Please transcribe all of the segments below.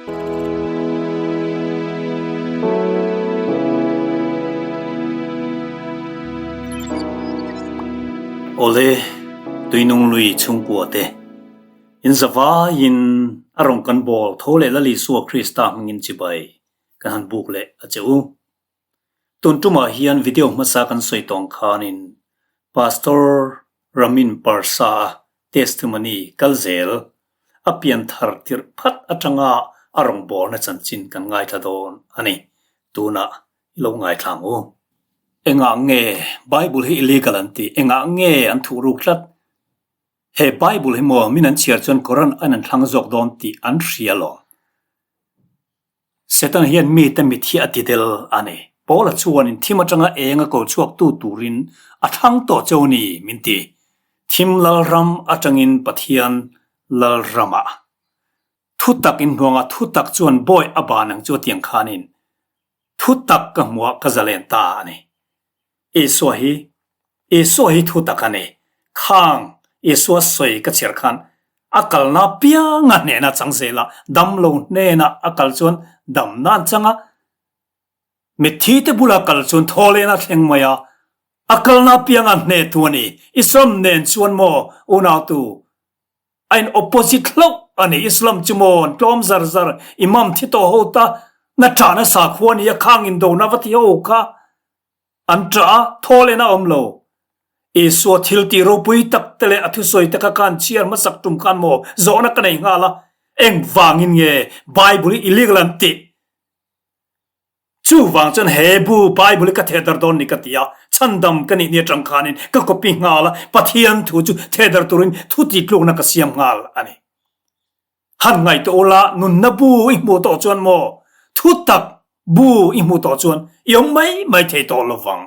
Awle, Tuinung lui chhungkua te, in zavaiin a rawn kan bawl tho leh Lal Isua Krista hmangin chibai kan han buk leh a che u. Tun tumah hian video hmasa kan sawi tawng khanin Pastor Ramin Parsa-a testimony kal zel a pian thar tirh phat atanga a rawngbawlna chanchin kan ngaithla dawn a ni. Tunah i lo ngaithla ang u. Engah nge Bible hi illegal an tih? Engah nge an thuh ruk tlat? He Bible hi maw min an chhiar chuan Koran an an thlang zawk dawn tih an hria lawm. Satan hian mite mit hi a ti del a ni. Paula chuanin thim atanga eng a ko chhuaktu turin a thlang tawh cheu ni min ti. Thim Lalram atangin Pathian Lalramah. Thutak inhnuangah thutak chuan bawi a ban ang chu a tiang khanin thutak ka hmuah ka zalen ta a ni. Isua hi Isua hi thutak a ni. Khang Isua sawi ka chhiar khan a kalna pianga hnehna chang zel a, dam lo hnena a kal chuan damna an chang a, mitthi te bula kal chuan thawlehna a thleng mai a, a kalna pianga hnehtu a ni. Islam nen chuan maw unautu a in opposite hlauh a ni. Islam chu maw an tlawm zar zar, Imam thi tawh ho ta na ṭahna sakhua a ni a, khang indona va ti ho kha. An ṭah a, thawl en a awm lo. Isua thil tih ropui tak te leh a thusawi te kha khan chhiar hmasak tum khan maw zawhna ka nei nghal a, engvangin nge Bible hi illegal an tih? Chuvang chuan he bu Bible hi ka thehdarh dawn ni ka ti a, chhandam ka nih ni atang khanin ka copy nghal a, Pathian thu chu thehdarh turin thu tihtlukna ka siam nghal a ni. Han ngaihtuah ula, nunna bu i hmuh tawh chuan maw, thutak bu i hmuh tawh chuan i awm mai mai thei tawh lo vang.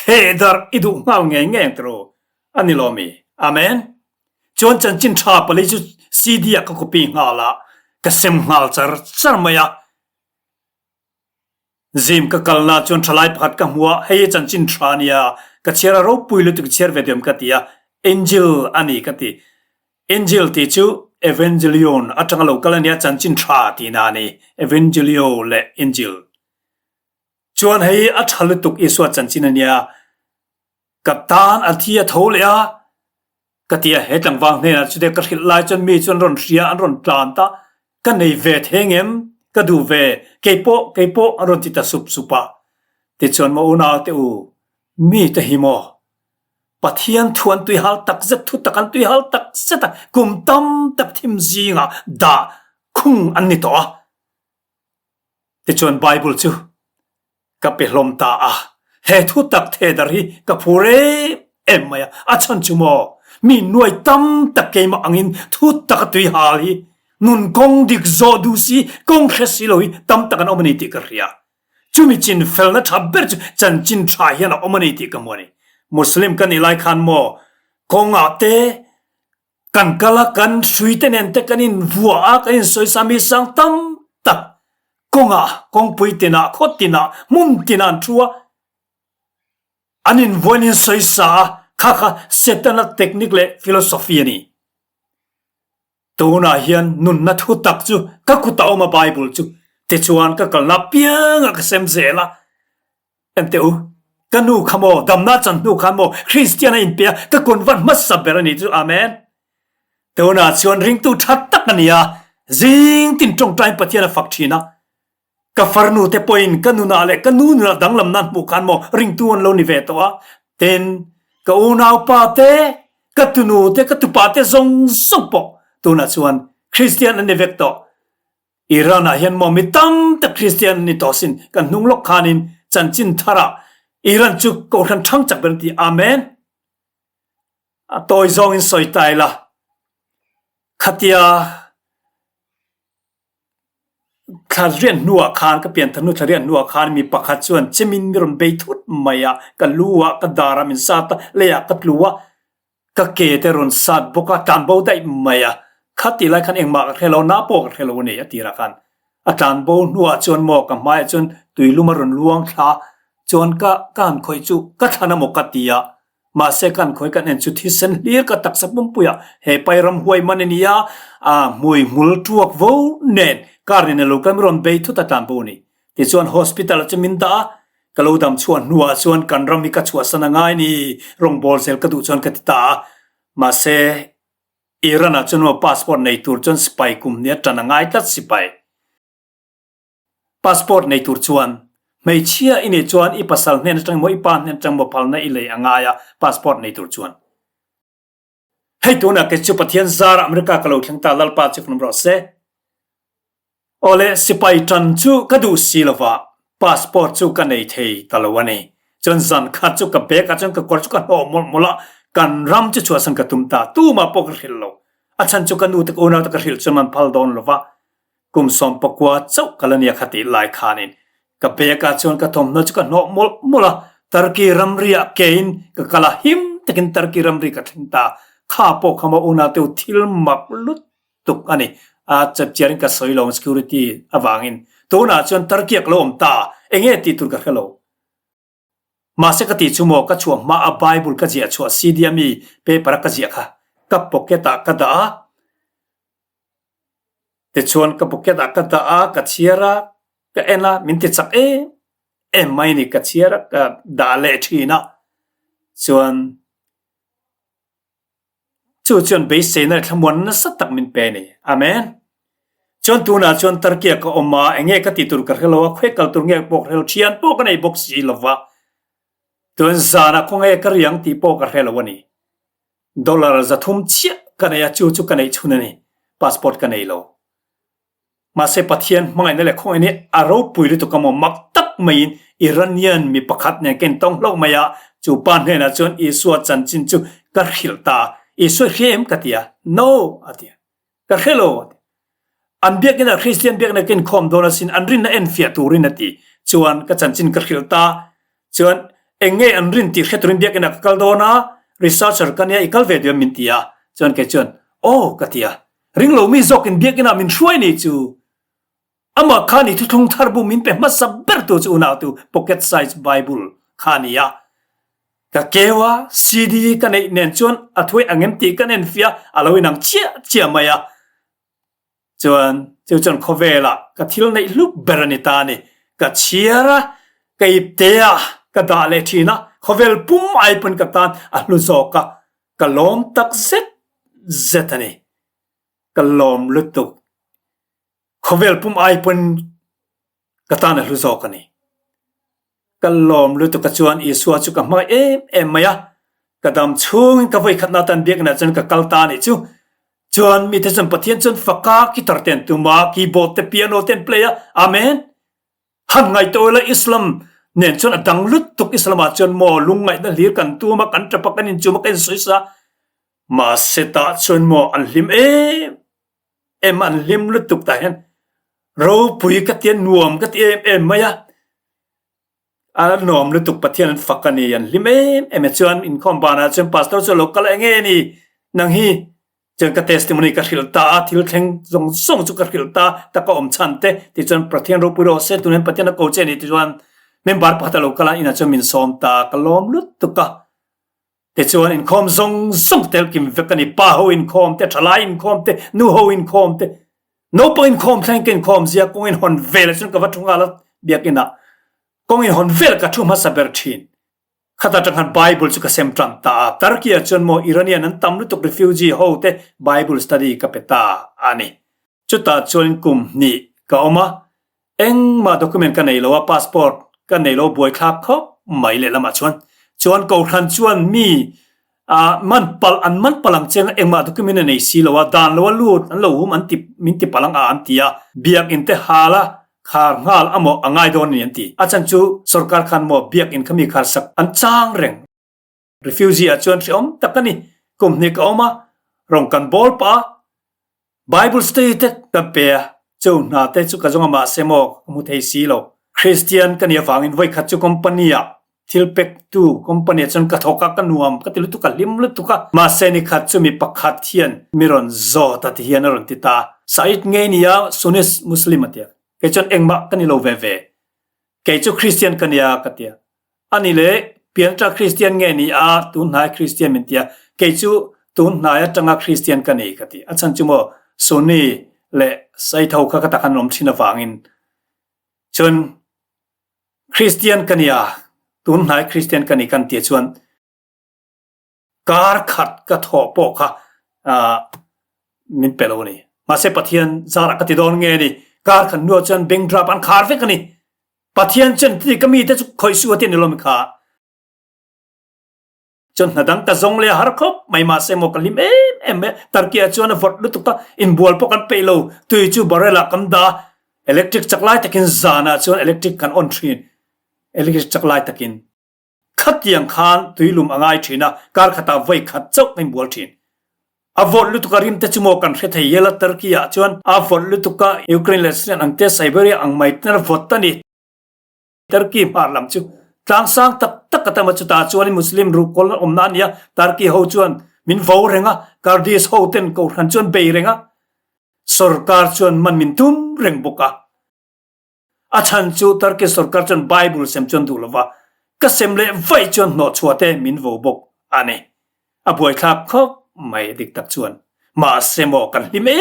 Thehdarh i duh nghal ngei ngei ang tiraw? A ni lo mi? Amen. Chuan chanchin tha pali chu CD ah ka copy nghal a, ka sem nghal char char mai a. Zim ka kalna chuan thalai pakhat ka hmu a, hei hi chanchin tha a nia, ka chhiar a ropui lutuk chhiar ve diam ka ti a, Angel a ni ka ti. Angel tih chu Evangelion atanga lo kal a nia, chanchin tha tihna a ni, Evangelio leh Angel. Chuan hei a tha lutuk Isua chanchin a nia, ka tan a thi a tho leh a, Ka ti a, he tlangval hnenah chute ka hrilh lai chuan mi chu an rawn hria, an rawn tlan ta, ka nei ve theng em? Ka duh ve, kei pawh, kei pawh an rawn ti ta sup sup a. Tichuan maw unau te u, mi te hi maw? Pathian thu an tuihal tak zet, thu tak an tuihal tak zet a, kum tam tak thim zingah dah khung an ni tawh a. Tichuan Bible chu ka pe hlawm ta a, he thu tak thedar hi ka phur em em mai a, a chhan chu maw mi nuai tam tak keimah angin thu tak a tui hal hi nun kawng dik zawh duh si kawng hre si lo hi tam tak an awm a ni tih ka hria. Chumi chin felna tha ber chu chanchin tha hian a awm a ni tih ka hmu a ni. Muslim ka nih lai khan maw kawngah te Kan kal a, kan hruite nen te kan invuah a, kan insawisa mi sang tam tak kawngah, kawngpui tinah, khaw tinah, hmun tinah an thu a, an invuah in insawisa a, kha kha Setana technique leh philosophy a ni. Tunah hian nunna thu tak chu ka kutah a awm a Bible chu, tichuan ka kalna apiangah ka sem zel a, Enteh u, ka nu kha maw, damna chan hnu khan maw, Kristian a inpe a, ka convert hmasa ber a ni chu, Amen. Tunah chuan ringtu tha tak a ni a, zing tin tawngtain Pathian a fak thin a, ka farnu te pawhin ka nunah leh ka nu nunah danglamna an hmuh khan maw ringtu an lo ni ve tawh a, tin, ka unaupa te, ka tunu te, ka tupa te zawng zawng pawh tunah chuan Kristian an ni vek tawh. Iran ah hian maw mi tam tak Kristian an ni tawh sin kan hnung lawk khanin chanchin thar ah Iran chu kohhran thang chak ber an ti Amen. A tawi zawng in sawi ta ila khatia thla riat hnu ah khan ka pian thar hnu thla riat hnu ah khan mi pakhat chuan chemin mi rawn bei thut mai a ka lu ah ka dar ah min sat a lei ah ka tlu a Ka ke te rawn sat bawk a, tlan bo daih mai a, kha ti lai khan engmah ka hre lo, na pawh ka hre lo a ni a tirah khan. A tlan bo hnuah chuan maw ka hmaiah chuan tuilum a rawn luang thla chuan ka ka han khawih chu ka thlan a maw ka ti a, Mahse kan khawi kan en chu thisen hlir ka taksa pumpui ah he pai ramhuai man a ni a, a hmui hmul tuak vo nen kar nen a lo kal mi rawn bei thut a tlan bo a ni. Tichuan hospital ah chu min dah a, ka lo dam chhuah hnuah chuan kan ram hi ka chhuahsan a ngai ni, rawngbâwl zel ka duh chuan ka ti ta a. Mahse Iran ah chuan maw passport nei tur chuan sipai kum hnih a tan a ngai tlat sipai. Passport nei tur chuan hmeichhia i nih chuan i pasal hnen atang emaw i pa hnen atang emaw phalna i lei a ngai a passport nei tur chuan. Hei tunah kei chu Pathian zarah America ka lo thleng ta Lalpa chu fnum rawh se. Awle sipai tan chu ka duh si lova passport chu ka nei thei ta lo a ni. Chuan zan khat chu ka bag ah chuan ka kawr chu ka hnawh mawlh mawlh a kan ram chu chhuahsan ka tum ta tumah pawh ka hrilh lo. A chhan chu ka nu te ka unau te ka hrilh chuan man phal dawn lova Kum 19 chauh ka la nia kha tih lai khanin ka bag ah chuan ka thawmhnaw chu ka hnawh mawlh mawlh a, Turkey ramri ah kein ka kal a, him takin Turkey ramri ka thleng ta. Kha pawh kha maw unau teu thil mak lutuk a ni. A chapchiar in ka sawi lo ang security avangin. Tunah chuan Turkey ah ka lo awm ta, enge tih tur ka hre lo. Mahse ka tih chu maw ka chhuah hma a Bible ka ziah chhuah CD a mi paper a ka ziah kha ka pocket ah ka dah a, Tichuan ka pocket ah ka dah a, ka chhiar a, ka en a, min ti chak em em mai a ni, ka chhiar a, ka dah leh thin a, chuan chu chuan beiseina leh thlamuan nasa tak min pe a ni. Amen. Chuan tunah chuan Turkey ah ka awm a, enge ka tih tur ka hre lo a, khawi kal tur nge pawh ka hre lo, thian pawh ka nei bawk si lo va, chuan zanah khawnge ka riang tih pawh ka hre lo a ni. Dollar 300 chiah ka nei a, chu chu ka neih chhun a ni. Passport ka nei lo. Mahse Pathian hmangaihna leh khawngaih hi a ropui lutuk a maw? Mak tak maiin Iranian mi pakhat nen ka intawng hlauh mai a, chu pa hnenah chuan Isua chanchin chu ka hrilh ta a. Isua i hria em? ka ti a. No! a ti a. Ka hre lo a ti. An biakina Kristian biakna ka inkhawm dawn asin, an rinna enfiah turin a ti. Chuan ka chanchin ka hrilh ta. Chuan eng nge an rin tih hre turin biakina ka kal dawn a, researcher ka nia i kal ve duh em min ti a. Chuan kei chuan aw ka ti a. Ring lo mi zawkin biakina min hruai ni chu. Amah khan i thuthlung thar bu min pe hmasa ber tu chu unautu pocket size bible kha a ni a. Ka keu a, CD ka neih nen chuan a thuai ang em tih kan enfiah a lo inang chiah chiah mai a. Chuan chu chuan khawvelah ka thil neih hlu ber a ni ta a ni. Ka chhiar a, ka ipte a, ka dah leh thin a, khawvel pum ai pawn ka tan a hlu zawk a, ka lawm tak zet zet a ni. Ka lawm lutuk. Khawvel pum ai pawn ka tan a hlu zawk a ni. Ka lawm lutuk a chuan Isua chu ka hmangaih em em mai a, ka dam chhungin ka vawikhatna atan biakna chuan ka kal ta a nih chu. Chuan mite chuan Pathian chuan faka guitar te an tum a, keyboard te piano te an play a, Amen! Han ngaihtuah ila Islam nen chuan a dang lutuk, Islam ah chuan maw lungngaihna hlir kan tum a, kan tap a, kan inchum a, kan insawi sa, mahse tah chuan maw an hlim em em an hlim lutuk tah hian ropui ka ti a nuam ka ti em em mai a a nuam lutuk Pathian an fak a ni an hlim em em e chuan inkhawm banah chuan pastor chu a lo kal eng nge ni nang hi chuan ka testimony ka hrilh ta a thil thleng zawng zawng chu ka hrilh ta taka awm chhan te tichuan Pathian ropui rawh se tunah hian Pathian a ko che a ni tichuan member pakhat a lo kal a inah chuan min sawm ta ka lawm lutuk a. Tichuan inkhawm zawng zawng tel kim vek a ni, pa ho inkhawm te, thalai inkhawm te, nu ho inkhawm te, naupang inkhawm thleng ka inkhawm zia kawng inhawn vel ah chuan ka va thu nghal a biakinn ah kawng inhawn vel ka thu hmasa ber thin. Khata tang khan Bible chu ka sem tan ta a, Turkey ah chuan maw Iranian an tam lutuk refugee ho te Bible study ka pe ta a ni. Chutah chuan kum hnih ka awm a, engmah document ka nei lo a, passport ka nei lo buaithlak khawp mai lehlamah chuan. Chuan Kohhran chuan mi ah man palh an man palh ang cheng engmah document a nei si lo a, dan lo a lut an lo hum an ti min ti palh ang a an ti a, biakinn te hal a khar nghal a maw a ngai dawn a ni an ti. A chhan chu sorkar khan maw biakinn kha mi khar sak an chang reng. Refugee ah chuan hrehawm tak a ni. Kum hnih ka awm a, rawng kan bawl pah a, Bible study te kan pe a, chu hna te chu ka zawng a mahse maw ka hmu thei si lo. Christian ka nih avangin vawikhat chu company ah thil pek tu company ah chuan ka thawk a, ka nuam ka ti lutuk a, hlim lutuk a. Mahse nikhat chu mi pakhat hian mi rawn zawt a ti hian a rawn ti ta. Said ngei nia Sunnis Muslim a ti a, kei chuan engmah ka ni lo ve ve. Kei chu Christian ka nia ka ti a. Ani le. Pianṭa Kristian nge ni a, tun hnai Kristian min ti a, kei chu tun hnai aṭanga Kristian ka ni ka ti. A chhan chu maw Sunni leh Saitho kha ka tak an awm ṭhin avangin chuan Kristian ka ni a, tun hnai Kristian ka ni kan ti chuan kar khat ka thawh pawh kha min pe lo a ni. Mahse Pathian zarah ka ti dawn nge ni, kar khat hnuah chuan bank draft an khar vek a ni. Pathian chuan ti ka mite chu khawih suh a ti a ni lo mi kha. Chuan hna dang ka zawng leh a har khawp mai mahse maw ka hlim em em mai a. Turkey ah chuan a vawt lutuk a, inbual pawh kan peih lo, tui chu barrel ah kan dah a, electric chak lai takin zanah chuan electric kan on thin, electric chak lai takin. Khatiang khan tuilum a ngai thin a, kar khatah vawi khat chauh ka inbual thin. A vawt lutuk a rim te chu maw kan hre thei hial a, Turkey ah chuan a vawt lutuk a, Ukraine leh Syrian ang te Siberia ang mai ten a vawt a ni. Turkey hmar lam chu tlang sang tak tak a tam a, chutah chuan Muslim ruhkawl an awmna a ni a, Turkey ho chuan min vo reng a, Kurdish ho ten kohhran chuan bei reng a, sorkar chuan man min tum reng bawk a. A chhan chu Turkey sorkar chuan Bible sem chuan duh lova, ka sem leh vaih chuan hnawhchhuah te min vo bawk a ni. A buaithlak khawp mai dik tak chuan. Mahse maw kan hlim em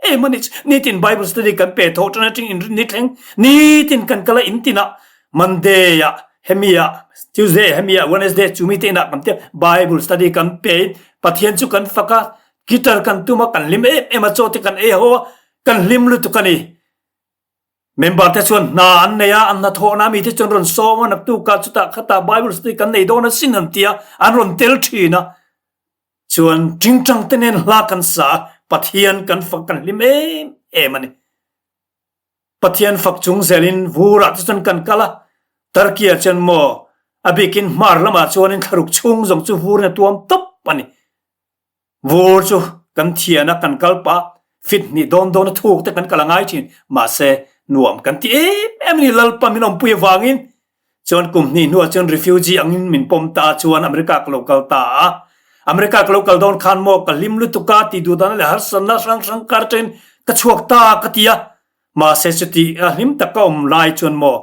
em a ni. Nitin Bible study kan pe thawh tan atang in ni thleng nitin kan kal a in tinah Monday ah hemi ah Tuesday hemi ah Wednesday chumi te inah kan tia Bible study kan pe in Pathian chu kan fak a, guitar kan tum a kan hlim em em a chaw te kan ei ho a kan hlim lutuk a ni. Member te chuan hna an nei a, an hnathawhna mite chuan rawn sawm a, naktukah chutah khatah Bible study kan nei dawn asin an ti a, an rawn tel thin a. Chuan tingtang te nen hla kan sa a, Pathian kan fak kan hlim em em a ni. Pathian fak chung zelin vurah te chuan kan kal a, Turkey ah chuan maw a bikin hmar lamah chuanin thlaruk chhung zawng chu vurin a tuam tawp a ni. Vur chu kan thian a, kan kal pah, fit hnih dawn dawn a thuk te kan kal a ngai thin, mahse nuam kan ti em em a ni, Lalpa min awmpui avangin. Chuan kum hnih hnuah chuan refugee angin min pawm ta chuan America ka lo kal ta a, America ka lo kal dawn khan maw ka hlim lutuk a tih duh dana leh harsatna hrang hrang kar atangin ka chhuak ta ka ti a, mahse chuti a hlim tak ka awm lai chuan maw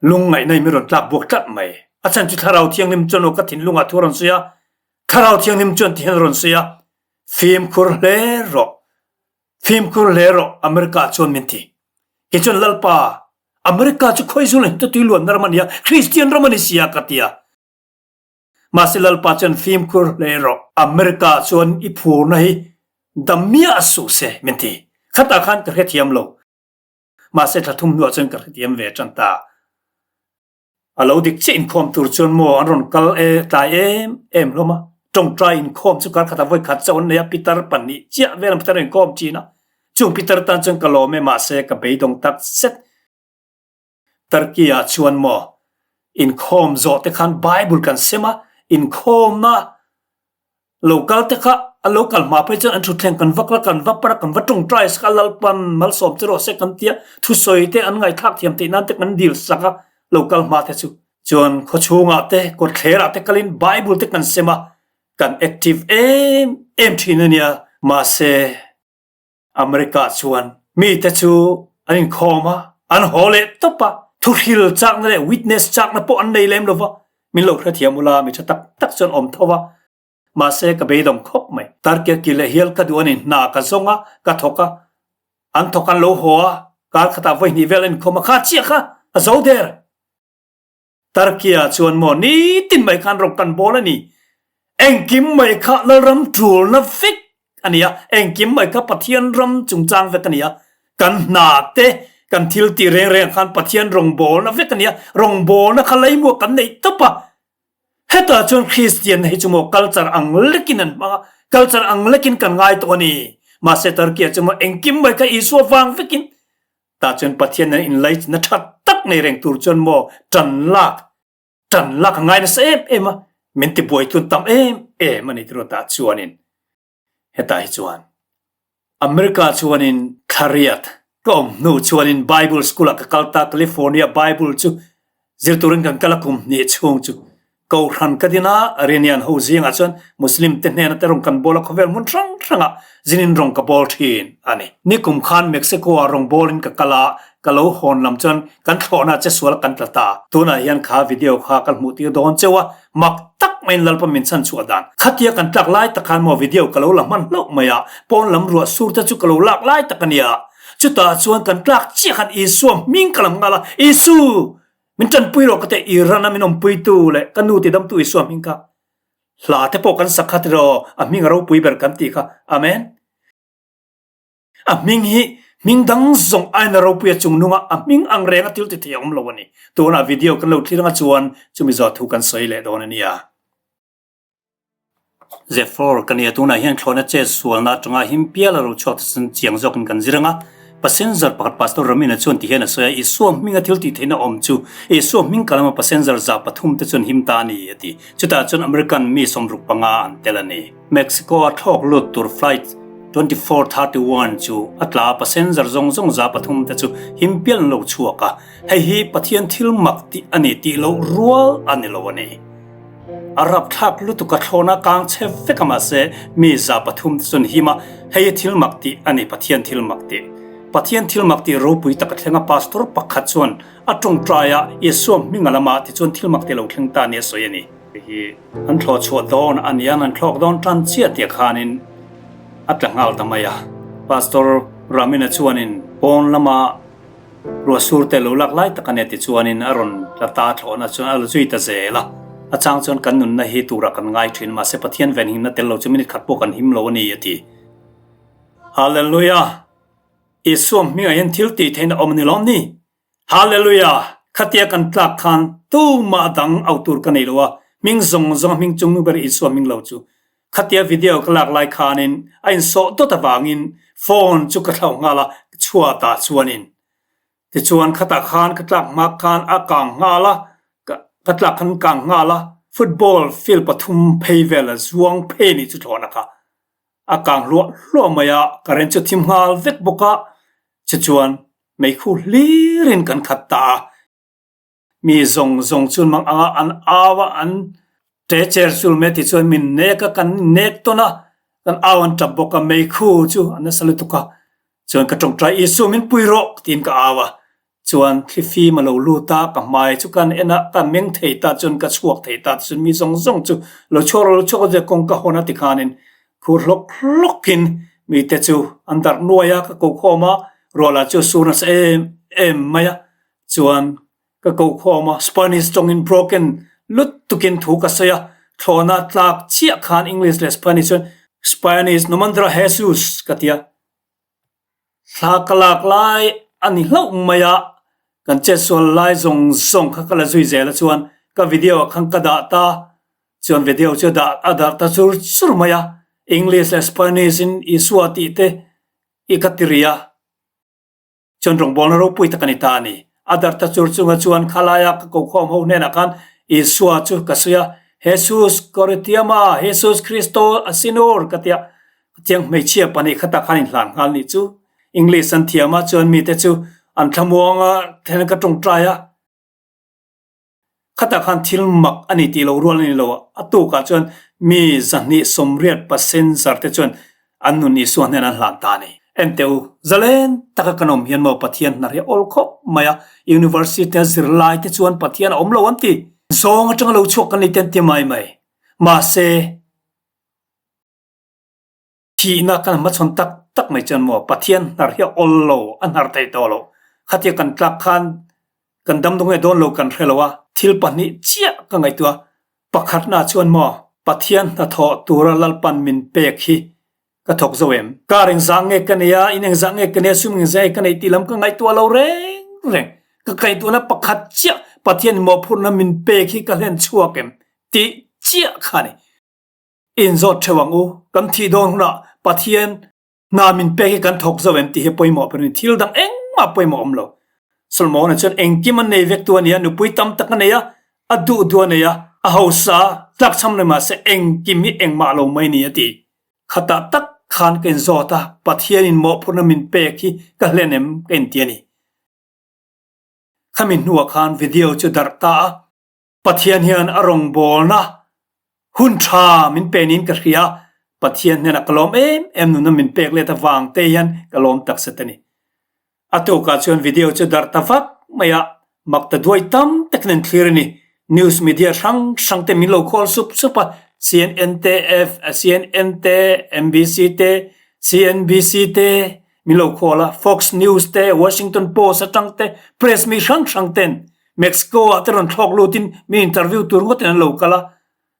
lungngaihna in min rawn tlak buak tlat mai, a chhan chu Thlarau Thianghlim chuan aw ka thinlungah thu a rawn sawi a, Thlarau Thianghlim chuan ti hian a rawn sawi a, Fimkhur hle rawh, fimkhur hle rawh, America chuan min ti. Kei chuan Lalpa, America chu khawi zul hi tui luanna ram a nia, Kristian ram a ni sia ka ti a. Mahse Lalpa chuan fimkhur hle rawh, America chuan i phurna hi dam miah suh se min ti. Khatah khan ka hrethiam lo. Mahse thla thum hnuah chuan ka hrethiam ve tan ta. A lo dik chiah inkhawm tur chuan maw an rawn kal e tlai em em hlawm a, tawngtai inkhawm chu kar khatah vawi khat chauh an nei a, pitar pahnih chiah vel an pitar inkhawm thin a, chung pitar tan chuan ka lawm e mahse ka beidawng tak zet. Turkey ah chuan maw inkhawm zawh te khan Bible kan sem a, inkhawmna Lo kal te kha a lo kal hma phei chuan an thutthleng kan va kal a, kan va par a, kan va tawngtai sak a, Lalpan malsawm che rawh se kan ti a, thusawi te an ngaihthlak thiam theih nan te kan dil sak a, lo kal hma te chu. Chuan khawchhungah te, kawtthlerah te kalin Bible te kan sem a, kan active em em thin a nia, mahse America chuan mite chu an inkhawm a, an haw leh tawp a, thuhril chakna leh witness chakna pawh an nei lem lo va, min lo hrethiam ula mi tha tak tak chuan awm tho va, Mahse ka beidawng khawp mai. Tarkia ki leh hial ka duh a ni. Hna ka zawng a, ka thawk a. An thawk an lo haw a, kar khatah vawi hnih vel a inkhawm a, kha chiah kha a zo der. Tarkia chuan maw nitin mai khan rawng kan bawl a ni. Engkim mai kha Lalram tulna vek a ni a, engkim mai kha Pathian ram chungchang vek a ni a. Kan hna te, kan thil tih reng reng ah khan Pathian rawngbawlna vek a ni a, rawngbawlna kha leimuah kan neih tawp a. Hetah chuan Kristian hei chu maw culture ang lekin an hmang a, culture ang lekin kan ngai tawh a ni. Mahse Turkey-ah chuan maw engkim mai kha Isua vang vekin tah chuan Pathian nen inlaichinna tha tak nei reng tur chuan maw tan lak, tan lak a ngai nasa em em a, min tibuai tun tam em em a ni tiraw tah chuanin. Hetah hi chuan America chuanin thlariat ka awm hnu chuanin Bible school ah ka kal ta, California Bible chu zir turin kan kal a kum hnih chhung chu. Kohhran ka din a, Iranian ho zingah chuan Muslim te hnena te rawng kan bawl a, khawvel hmun hrang hrangah zinin rawng ka bawl thin a ni. Nikum khan Mexico ah rawng bawlin ka kal a, ka lo hawn lam chuan kan thlawhna che sual kan tla ta. Tunah hian kha video kha ka hmuh tir dawn cheu a, mak tak maiin Lalpa min chhan chhuah dan. Khatia kan tlak lai tak khan maw video ka lo la hman hlauh mai a, pawn lam ruah sur te chu ka lo lak lai tak a nia. Chutah chuan kan tlak chiah khan Isua hming ka lam nghal a, Isu! Min tanpui rawh ka teh i rana min awmpuitu leh ka nu tidamtu Isua hming kha hla te pawh kan sak kha tiraw a hming a ropui ber kan tih kha. Amen. A hming hi hming dang zawng aiin a ropui a chungnung a, a hming ang reng a thil ti thei a awm lo a ni. Tunah video kan lo thlir anga chuan chumi zawh thu kan sawi leh dawn a nia. Zephyr ka nia tunah hian thlawhna chet sualna atanga him pial a ro chhuak te chuan chiang zawkin kan zir anga passenger pakhat Pastor Ramina chuan ti hian a sawi a, Isua hminga thil tih theihna awm chu Isua hming kalama passenger 300 te chuan him ta a ni a ti. Chutah chuan American mi 65 an tel a ni. Mexico a thlawk lut tur flight 2431 chu a tla a passenger zawng zawng 300 te chu him pial an lo chhuak a, hei hi Pathian thil mak tih a ni tih loh rual a ni lo a ni. A rapthlak lutuk a thlawn a kang chhe vek a mahse mi 300 te chuan him a, hei hi thil mak tih a ni Pathian thil mak tih. Pathian thil mak tih ropui tak a thleng a Pastor pakhat chuan a tawngtai a Isua hming a lam a tichuan thil mak tih a lo thleng ta nia sawi a ni. Hei hi an thlawh chhuah dawn a nia an thlawk dawn tan chiah tih khanin a tla nghal ta mai a. Pastor Ramina chuanin pawn lama Ruah sur te lo lak lai tak a nia tichuanin a rawn tla ta thlawhna chuan a la zui ta zel a. A chang chuan kan nunna hi turah kan ngai thin mahse Pathian venhimna tel lo chu minute khat pawh kan him lo a ni a ti. Hallelujah! Isua hmingah hian thil tih theihna awm a ni lawm ni? Hallelujah! Khatia kan tlak khan tumah dang au tur ka nei lo a, hming zawng zawng a hming chungnu ber Isua hming lo chu. Khatia video ka lak lai khanin a insawh dawt avangin phone chu ka thlauh nghal a, chhuatah chuanin. Tichuan khatah khan ka tlak hma khan a kang nghal a, ka tlak khan kang nghal a, football field pathum phei vel a zuang phei nih chu thlawhna kha a kang hluah hluah mai a, current chu thim nghal vek bawk a, tichuan meikhu hlirin kan khat ta a. Mi zawng zawng chuan mang anga an au a, an ṭe cher chul mai a ti chuan min nek a, kan nek tawn a, kan au an ṭap bawk a, meikhu chu a nasa lutuk a, chuan ka ṭawngṭai Isu min pui rawh tiin ka au a, chuan thlifim a lo lut a, ka hmai chu kan en a, ka meng thei ta chuan ka chhuak thei ta chuan mi zawng zawng chu lo chhuak rawh lo chhuak rawh tia kawngka hawn a ti khanin khur hlawk hlawkin mite chu an darh nuai a, ka ko khawm a, ruah lah chu a sur nasa em em mai a. Chuan ka ko khawm a, Spanish tawngin broken lutukin thu ka sawi a, thlawhna tlak chiah khan English leh Spanish chuan Spanish Nomandra Jesus ka ti a, thla ka lak lai a ni hlauh mai a, kan chetsual lai zawng zawng kha ka la zui zel a chuan ka video ah khan ka dah ta, chuan video chu a dah a darh ta chur chur mai a, English leh Spanish in Isua tih te i ka ti rih a. Chuan rawngbawlna ropui tak a ni ta a ni. A dar ta chur chunga chuan khalaia ka kokhawm ho hnenah khan Isua chu ka sawi a, Jesus Koritiama, Jesus Kristo a sinur ka ti a. Chiang hmeichhia pahnih khatah khan inhlan nghal nih chu. English an thiam a, chuan mite chu an thlamuang a, then ka tawngtai a. Khatah khan thil mak a ni tih lo rual a ni lo. A tukah chuan mi 280 passenger te chuan an nun Isua hnen an hlan ta a ni. Enteh u, zalen taka kan awm hian maw Pathian hnar hi a awl khawp mai a, University a zirlai te chuan Pathian a awm lo an ti. Zawng atanga lo chhuak kan ni te an ti mai mai. Mahse. Thihna kan hmachhawn tak tak mai chuan maw Pathian hnar hi a awl lo, a hnar thei tawh lo. Khatia kan tlak khan kan dam dawng nge dawn lo kan hre lo a, thil pahnih chiah ka ngaihtuah a. Pakhatna chuan maw Pathian hnathawh tura Lalpan min pek hi ka thawk zo em? Kar engzah nge ka nei a, in engzah nge ka nei a, sum engzah nge ka nei tih lam ka ngaihtuah lo reng reng. Ka ngaihtuahna pakhat chiah Pathian mawhphurhna min pek hi ka hlen chhuak em tih chiah kha a ni. Inzawt theuh ang u, kan thih dawn hunah Pathian hna min pek hi kan thawk zo em tih hi pawimawh ber a ni. Thil dang engmah pawimawh awm lo. Solomon-a chuan engkim a nei vek tu a ni a, nupui tam tak a nei a, a duh duh a nei a, a hausa a, tlakchham reng mahse engkim hi engmah lo mai ni a ti. Khatah tak khan ka inzawt a, Pathianin mawhphurhna min pek hi ka hlen em ka inti a ni. Khami hnuah khan video chu darh ta a. Pathian hian a rawngbawlna hun tha min pe niin ka hria. Pathian hnenah ka lawm em em nuna min pek let avang te hian ka lawm takzet a ni. A tukah chuan video chu darh ta vak mai a, mak ta duai tam takin an thlir a ni. News media hrang hrang te min lo call sup sup a, CNN te, F, CNN te, MBC te, CNBC te min lo call a, Fox News te, Washington Post atang te, press mi hrang hrang ten Mexico ah te rawn thlawk lutin mi interview tur ngawtin an lo kal a.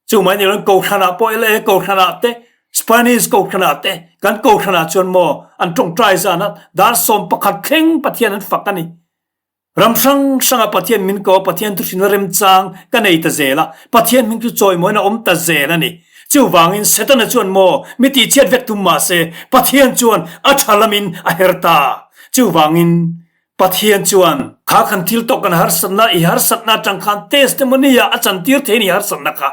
Chu mai ni loin Kohhranah pawh ila e, Kohhranah te, Spanish Kohhranah te, kan Kohhranah chuan maw an tawngtai zan a, dar 11 thleng Pathian an fak a ni. Ram hrang hranga Pathian min ko a, Pathian thuhrinna remchang ka nei ta zel a, Pathian hming chu chawimawiin a awm ta zel a ni. Chuvangin Setana chuan maw mi tihchhiat vek tum mahse Pathian chuan a tha lamin a her ta. Chuvangin Pathian chuan kha kan thil tawk kan harsatna, i harsatna atang khan testimony ah a chantir thei a ni harsatna kha.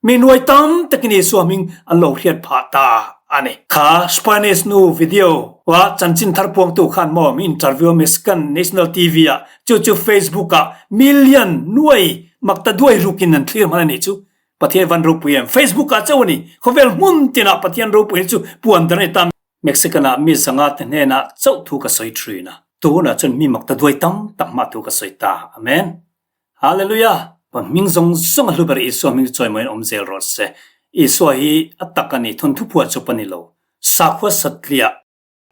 Mi nuai tam takin Isua hming an lo hriat phah ta a ni. Kha Spanish nu video a chanchin thar puangtu khan maw mi interview a Mexican National TV ah chu chu Facebook ah million nuai mak ta duai rukin an thlir hman a nih chu. Pathian van ropui em? Facebook ah chauh a ni. Khawvel hmun tinah Pathian ropui hi chu puan dar a ni ta. Mexican ah mi zanga te hnenah chauh thu ka sawi thin a, tunah chuan mi mak ta duai tam tak hmah thu ka sawi ta. Amen. Hallelujah! Pa hming zawng zawng a hlu ber Isua hming chu chawimawiin awm zel rawh se. Isua hi a tak a ni, thawnthu phuah chawp a ni lo, sakhua satliah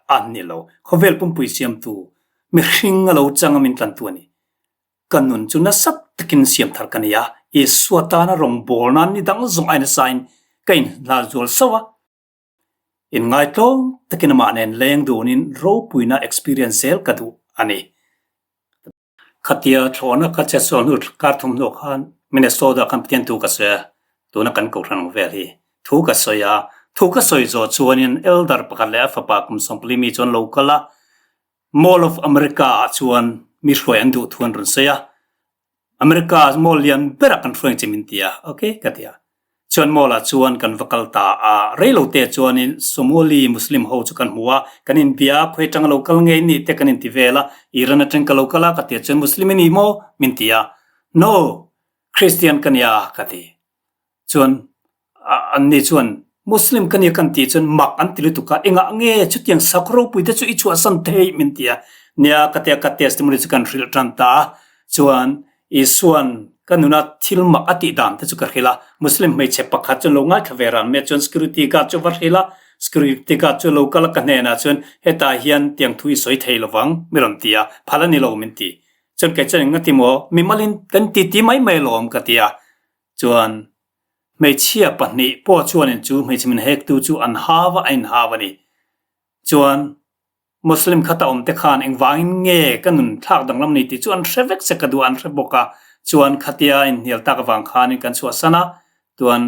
a ni lo, khawvel pumpui siamtu, mihring a lo chang a min tlantu a ni. Ka nun chu nasa takin siam thar ka nei a, Isua tana rawngbâwl nan ni dang zawng ai nasain ka inhnar zual sauh a. Inngaitawng takin amah nen leng dunin ropuina experience zel ka duh a ni. Khatia thlawhna ka che sawn hnu kar thum hnuah khan Minnesota khan Pathian thu ka sawi a, tuna kan kohhran ang vel hi thu ka sawi a. Thu ka sawi zawh chuanin elder pakhat leh a fapa kum 14 mi chuan lo kal a, Mall of America ah chuan mi hruai an duh thu an rawn sawi a. America mall lian berah kan hruai ang che min ti a, ok ka ti a. Chuan mall ah chuan kan va kal ta a, rei lo te chuanin Somali Muslim ho chu kan hmu a, kan inbia a, khawi atanga lo kal ngei nih te kan inti vel a, Iran atang ka lo kal a ka ti a, chuan Muslim i ni maw? min ti a, No, Christian ka nia ka ti. Chuan anni chuan Muslim ka nia kan tih chuan mak an ti lutuk a, engah nge chutiang sakhaw ropui te chu i chhuahsan theih min ti a, nia ka tia ka testimony chu kan hrilh tan ta a, chuan Isua'n ka nuna thil mak a tih dan te chu ka hrilh a, Muslim hmeichhe pakhat chuan lo ngaithla ve ran mai a, chuan security guard chu va hrilh a, security guard chu lo kal a ka hnenah chuan hetah hian tiang thu i sawi thei lovang mi rawn ti a, phal a ni lo min ti, chuan kei chuan engati maw mimalin kan titi mai mai alawm ka ti a, Chuan hmeichhia pahnih pawh chuanin chu hmeichhe min hektu chu an hau a, a inhau a ni. Chuan Muslim khata awmte khan engvangin nge ka nun thlak danglam ni tih chu an hre vek che ka duh a, an hre bawk a. Chuan khatia inhnial tak avang khanin kan chhuahsan a, chuan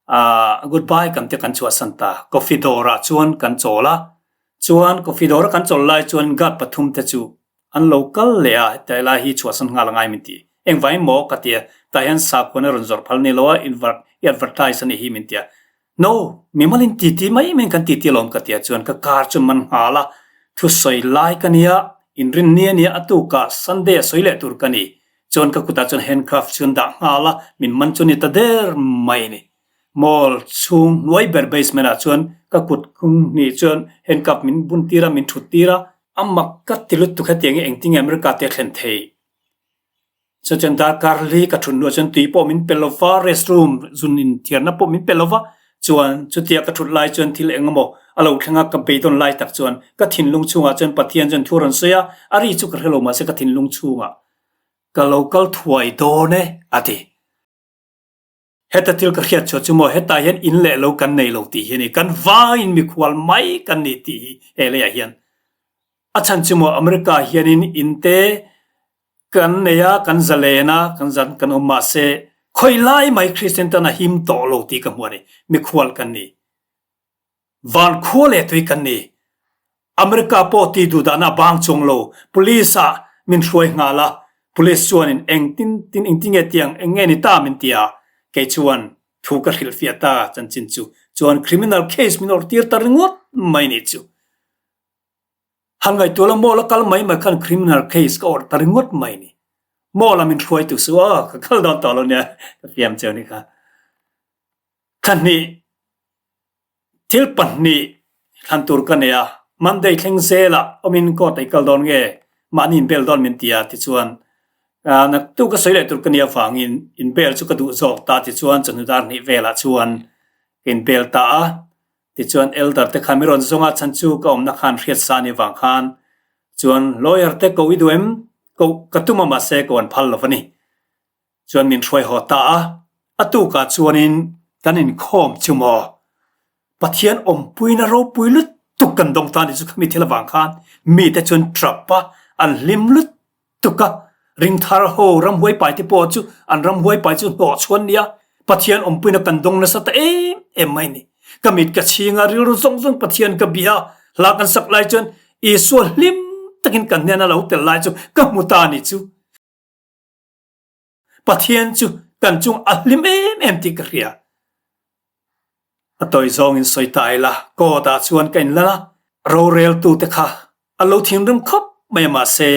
aah goodbye kan tia kan chhuahsan ta. Coffee dawrah chuan kan chawl a, chuan coffee dawra kan chawl lai chuan guard pathum te chu An lo kal leh a, heta helai hi chhuahsan nghal a ngai min ti. Engvangin maw ka ti a, tah hian sakhuan a rawn zawrh phal ni lo a, i advertise a nih hi min ti a. No, mimalin titi mai maiin kan titi alawm ka ti a, chuan ka car chu man nghal a, thusawi lai ka nia, inrinni a nia, a tukah Sunday a sawi leh tur ka ni. Chuan ka kutah chuan handcuff chu an dah nghal a, min man chu ni ta der mai a ni. Mall chhung hnuai ber basement ah chuan ka kut kung hnih chuan handcuff min bun tir a, min thut tir a, A mak ka ti lutuk hetiang hi engtin nge America te a thlen thei? Chuan chuan darkar li ka thut hnuah chuan tui pawh min pe lova, restroom zun inthiarna pawh min pe lova, chuan chutia ka thut lai chuan thil eng emaw a lo thleng a, ka beidawn lai tak chuan ka thinlung chhungah chuan Pathian chuan thu a rawn sawi a, a ri chu ka hre lo mahse ka thinlung chhungah ka lo kal thuai dawn e a ti. Heta thil ka hriat chhuah chu maw, hetah hian in leh lo kan nei lo tih hi a ni. Kan vangin mikhual mai kan ni tih hi he leiah hian. A chhan chu maw, America hianin in te kan nei a, kan zalen a, kan zan kan awm mahse khawi lai mai Kristian tan a him tawh lo tih ka hmu a ni. Mikhual kan ni. Van khua leh tui kan ni. America pawh ti duh dahna a bang chuang lo. Police ah min hruai nghal a, police chuanin engtin tin engtin nge tiang eng nge ni ta min ti a, kei chuan thu ka hrilhfiah ta chanchin chu. Chuan criminal case min awrh tir ta ringawt mai nih chu. Han ngaihtuah la mall a kal mai mai khan criminal case ka awrh ta ringawt mai ni. Maw la min hruai tu su aw, ka kal dawn tawh lo nia, ka fiam cheu ni kha. Thla hnih, thil pahnih thlan tur ka nei a, Monday thleng zelah awmin court ah i kal dawn nge, mahni in bail dawn min ti a tichuan naktuk ka sawi leh tur ka nih avangin in bail chu ka duh zawk ta tichuan chawhnu dar hnih velah chuan ka in bail ta a, Tichuan elder te khan mi rawn zawng a, chhan chu ka awmna khan hriat sa a nih vang khan chuan lawyer te ko i duh em? Ko ka tum a mahse ko an phal lo va ni. Chuan min hruai haw ta a, a tukah chuanin kan inkhawm chu maw? Pathian awmpuina ropui lutuk kan dawng ta a nih chu khami thil avang khan mite chuan trap a, an hlim lutuk. Tuk a, ringthar ho ramhuai pai te pawh chu an ramhuai pai chu hnawh chhuan nia, Pathian awmpuina kan dawng nasa ta em em mai ni. Ka mit ka chhing a, rilru zawng zawng Pathian ka bia a, hla kan sak lai chuan Isua hlim takin kan hnena lo tel lai chu ka hmu ta ni chu. Pathian chu kan chung a hlim em em tih ka hria. A tawi zawngin sawi ta ila, court ah chuan ka inlan a, roreltute kha a lo thinrim khawp mai a mahse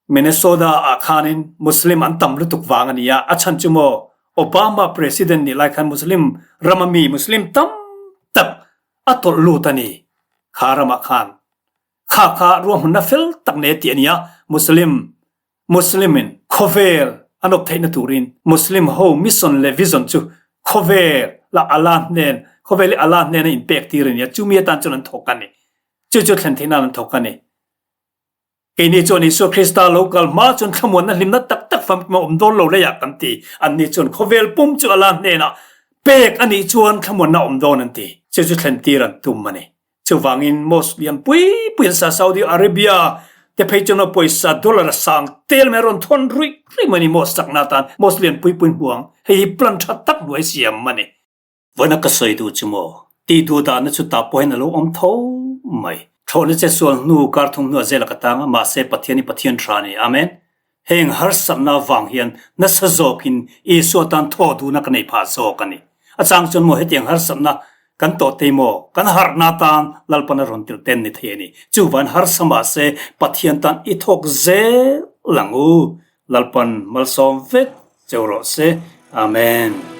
Minnesota ah khanin Muslim an tam lutuk vang a ni a, a chhan chu maw Obama president nih lai khan Muslim rama mi Muslim tam tak a tawlh lut a ni kha ramah khan. Kha kha ruahmanna fel tak nei a tih a ni a, Muslim Muslim in khawvel an awp theihna turin Muslim ho mission leh vision chu khawvel la Allah hnen, khawvel hi Allah hnena inpek tir a ni a, chumi atan chuan an thawk a ni. Chu chu thlen theih nan an thawk a ni. Keini chuan Isua Krista lo kal hma chuan thlamuanna hlimna tak tak famkim a awm dawn lo leiah kan ti. Anni chuan khawvel pum chu Allah hnenah pek a nih chuan thlamuanna a awm dawn an ti. Chu chu thlen tir an tum a ni. Chuvangin mosque lian pui pui an sa Saudi Arabia te phei chuan pawisa dollar a sang tel mai a rawn thawn ruih ruih mai a ni mosque chakna atan mosque lian pui pui hmuang hei hi plan tha tak hnuai siam a ni. Vawiina ka sawi duh chu maw? Tih duh dahna chu tah pawhin a lo awm tho mai. Thlawhna che sual hnu kar thum hnuah zela ka tang a, mahse Pathian hi Pathian tha a ni. Amen. Heng harsatna avang hian nasa zawkin Isua tan thaw duhna ka nei phah zawk a ni. A chang chuan maw hetiang harsatna kan tawh tei maw, kan harhna tan Lalpan a rawn tirh ten ni thei a ni. Chuvan harsa mahse Pathian tan i thawk zel ang u. Lalpan malsawm vek cheu rawh se. Amen.